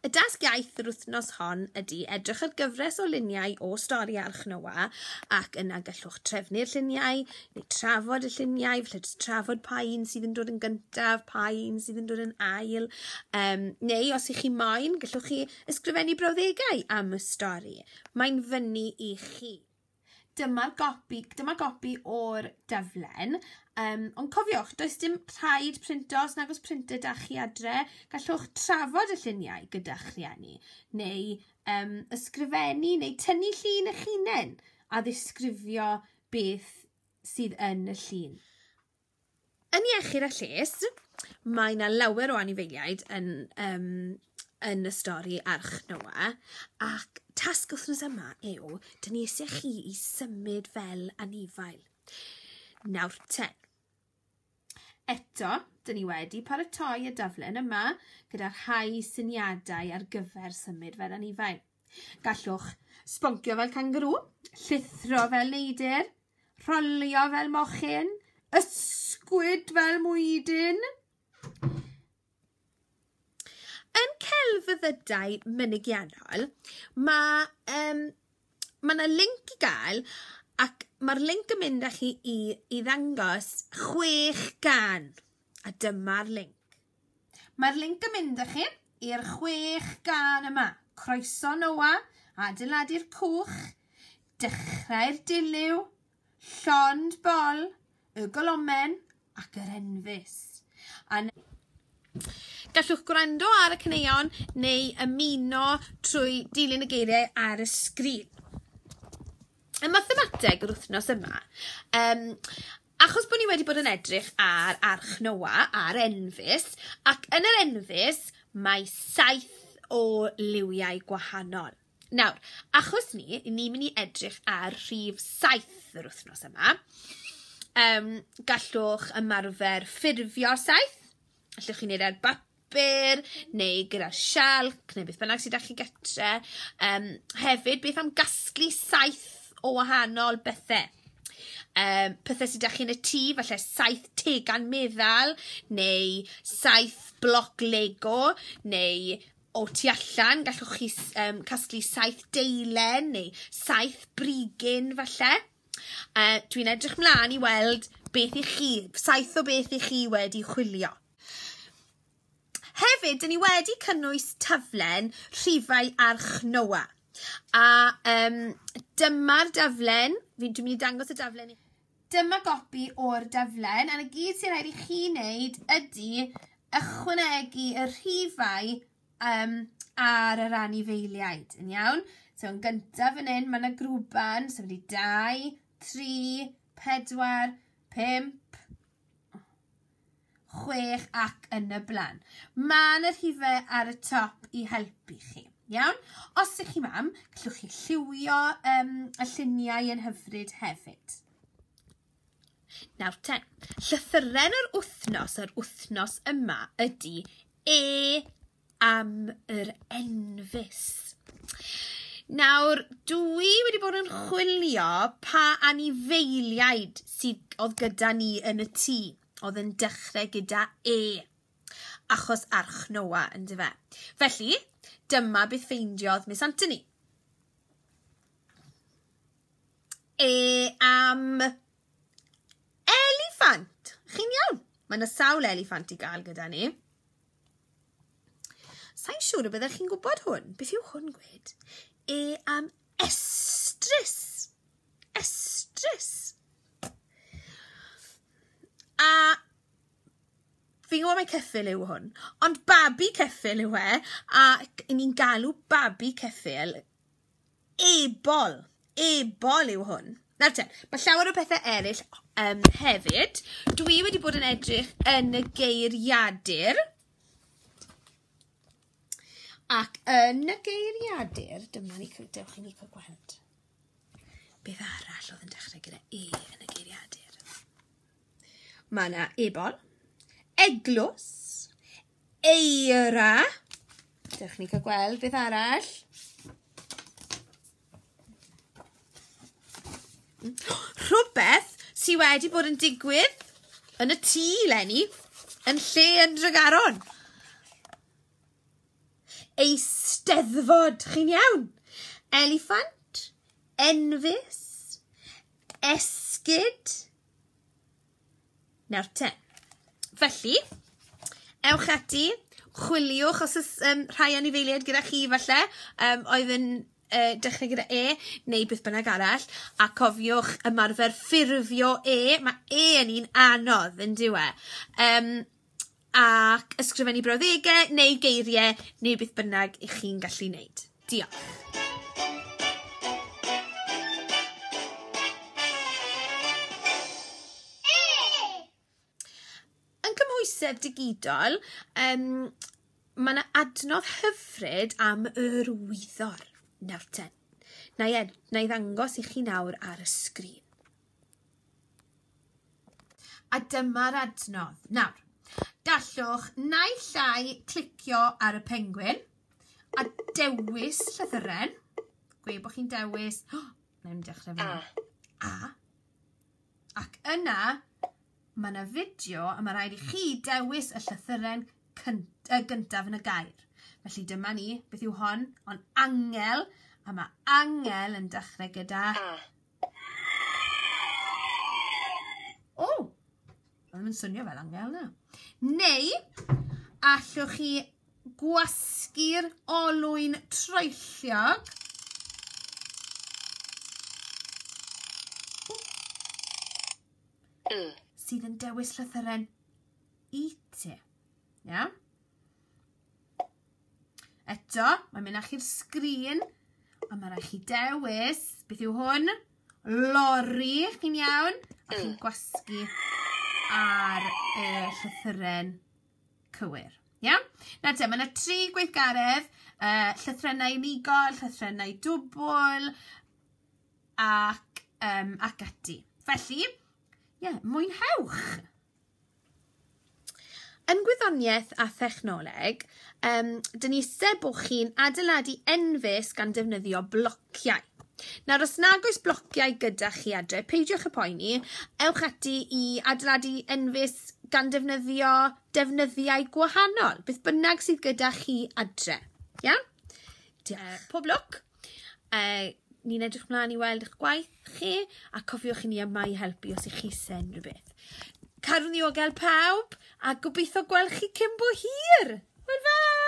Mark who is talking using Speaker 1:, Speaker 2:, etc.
Speaker 1: Y dasg iaith yr wythnos hon ydy edrych ar gyfres o luniau o stori Arch Noa ac yna gallwch trefnu'r lluniau neu trafod y lluniau, falle jyst trafod pa un sydd yn dod yn gyntaf, pa un sydd yn dod yn ail, um, neu os ych chi moyn, gallwch chi ysgrifennu brawddegau am y stori. Mae'n fyny i chi. Dyma'r gopi, dyma gopi o'r daflen. Um, ond cofiwch, does dim rhaid printo os nag oes printer da chi adre. Gallwch trafod y lluniau gyda'ch rhieni, neu um, ysgrifennu neu tynnu llun eich hunain a ddisgrifio beth sydd yn y llun. Yn iechyd a lles, mae 'na lawer o anifeiliaid yn yym yn y stori Arch Noa, ac tasg wythnos yma yw, 'dyn ni isie chi i symud fel anifail. Nawr te. Eto, 'dyn ni wedi paratoi y daflen yma gyda rhai syniadau ar gyfer symud fel anifail. Gallwch sboncio fel cangarŵ, llithro fel neidr, rholio fel mochyn, ysgwyd fel mwydyn. Yn celfyddydau mynegiannol, mae um, mae 'na link i gael ac mae'r link yn mynd â chi i, i ddangos chwech gan. A dyma'r link. Mae'r link yn mynd â chi i'r chwech gan yma. Croeso Noa, adeiladu'r cwch, Dechrau'r dilyw, llond bol, y golomen ac yr enfys. A Gallwch gwrando ar y caneuon neu ymuno trwy dilyn y geiriau ar y sgrin. Y mathemateg yr wythnos yma, um, achos bod ni wedi bod yn edrych ar Arch Noa, ar enfys, ac yn yr enfys mae saith o liwiau gwahanol. Nawr, achos ni, ni'n mynd i edrych ar rhif 7 yr wythnos yma. Um, gallwch ymarfer ffurfio 7. Allwch chi wneud e ar bapur, neu gyda sialc, neu beth bynnag sydd â chi gytre. Um, hefyd, beth am gasglu 7 o wahanol bethau? Um, pethau sydd â chi yn y tŷ, falle 7 tegan meddal, neu 7 bloc Lego, neu o tu allan, gallwch chi um, casglu saith deilen neu saith brigyn falle. Uh, Dwi'n edrych mlaen i weld beth i chi, saith o beth i chi wedi chwilio. Hefyd, dyn ni wedi cynnwys taflen rhifau Arch Noa. A um, dyma'r daflen, fi'n dwi'n mynd i dangos y daflen i Dyma gopi o'r daflen, a 'na gyd sy'n rhaid i chi wneud ydy ychwanegu y rhifau um, ar yr anifeiliaid, yn iawn? So yn gyntaf fan hyn, mae yna grwban, so wedi 2, 3, 4, 5, 6 ac yn y blaen. Mae yna rhifau ar y top i helpu chi. Iawn? Os ych chi mam, gallwch chi lliwio um, y lluniau yn hyfryd hefyd. Nawr te, llythyren yr wythnos yr wythnos yma ydy E am yr enfys. Nawr, dwi wedi bod yn chwilio pa anifeiliaid sydd oedd gyda ni yn y tŷ, oedd yn dechrau gyda E, achos Arch Noa, yndyfe. Felly, dyma beth ffeindiodd Miss Anthony. E am eliffant. Chi'n iawn. Mae yna sawl eliffant i gael gyda ni. Sa'n siŵr y byddech chi'n gwybod hwn. Beth yw hwn gwed? E am estrys. Estrys. A fi'n gwybod mai ceffyl yw hwn, ond babi ceffyl yw e, a ni'n galw babi ceffyl ebol. Ebol yw hwn. Nawr te, mae llawer o pethau eraill um, hefyd. Dwi wedi bod yn edrych yn y geiriadur. Ac yn y geiriadur, dyma ni, dewch i ni cael gweld. Beth arall oedd yn dechrau gyda E yn y geiriadur? Mae yna ebol, eglwys, eira. Dewch ni cael gweld beth arall. Rhywbeth sydd wedi bod yn digwydd yn y tŷ, Lenny, yn lle yn Dregaron. Eisteddfod, chi'n iawn. Eliffant, enfys, esgid. Nawr te. Felly, ewch ati, chwiliwch os oes rhai anifeiliaid gyda chi falle, oedd yn dechrau gyda E, neu beth bynnag arall, a cofiwch ymarfer ffurfio E, mae E yn un anodd, yn dyw e. Ac ysgrifennu brawddegau neu geiriau neu beth bynnag 'y chi'n gallu wneud. Diolch. Yn cymhwysedd digidol, mae yna adnodd hyfryd am yr wyddor. Nawr te, na i, na i ddangos i chi nawr ar y sgrin. A dyma'r adnodd. Nawr, gallwch naill ai clicio ar y pengwin a dewis llythyren. Gweud bod chi'n dewis... Oh, na i'n dechrau fan
Speaker 2: A.
Speaker 1: A. Ac yna, mae yna fideo a mae rhaid i chi dewis y llythyren gyntaf yn y gair. Felly dyma ni, beth yw hon? Ond angel, a mae angel yn dechrau gyda...
Speaker 2: A.
Speaker 1: O! Mae ddim yn swnio fel angel, na. Neu, allwch chi gwasgu'r olwyn troellog.
Speaker 2: Y.
Speaker 1: Sydd yn dewis llythyren i ti. Iawn? Eto, mae'n mynd â chi'r sgrin, a mae'n rhaid chi dewis, beth yw hwn? Lori, chi'n iawn? A chi'n gwasgu ar y llythyren cywir. Iawn? Nawr te, mae yna 3 gweithgaredd, llythrennau unigol, llythrennau dwbl, ac ati. Felly, ie, mwynhewch! Yn gwyddoniaeth a thechnoleg, dyn ni eisiau bod chi'n adeiladu enfys gan defnyddio blociau. Nawr, os nag oes blociau gyda chi adre, peidiwch â poeni, ewch ati i adeiladu enfys gan defnyddio defnyddiau gwahanol, beth bynnag sydd gyda chi adre. Iawn? Diolch. Pob lwc. Ni'n edrych mlaen i weld eich gwaith chi, a cofiwch i ni yma i helpu os ych chi isie unrhyw beth. Cadw'n ddiogel pawb, a gobeithio gweld chi cyn bo hir. Hwyl fawr!